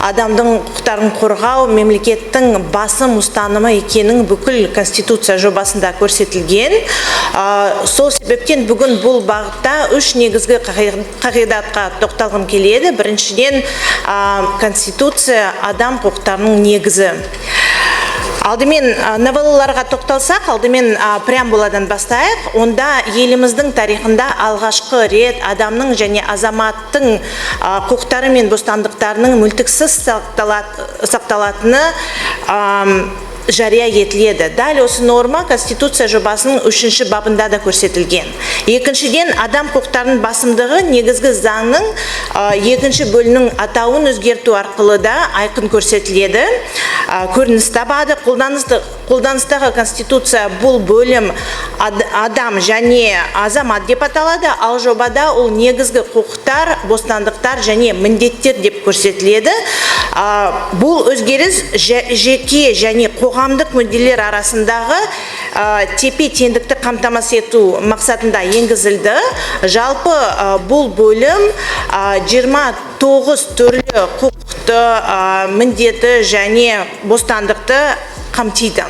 Адамдың құқықтарын қорғау мемлекеттің басым ұстанымы екенін бүкіл Конституция жобасында көрсетілген. Сол себептен бүгін бұл бағытта үш негізгі қағидатқа тоқталғым келеді. Біріншіден, Конституция — адам құқықтарының негізі. Алдымен новеллаларға тоқталсақ, алдымен преамбуладан бастайық. Онда еліміздің тарихында алғашқы рет адамның және азаматтың құқықтары мен бостандықтарының мүлтіксіз сақталатыны жария етіледі. Дәл осы норма Конституция жобасының үшінші бабында да көрсетілген. Екіншіден, адам құқықтарының басымдығы негізгі заңның екінші бөлімінің атауын өзгерту арқылы да айқын көрсетіледі, көрініс табады. Қолданыстағы Конституция бұл бөлім адам және азамат деп аталады, ал жобада ол негізгі құқықтар, бостандықтар және міндеттер деп көрсетіледі. Бұл өзгеріс жеке және қоғамдық мүдделер арасындағы тепе теңдікті қамтамасыз ету мақсатында енгізілді. Жалпы, бұл бөлім 29 түрлі құқықты, міндеті және бостандықты қамтиды.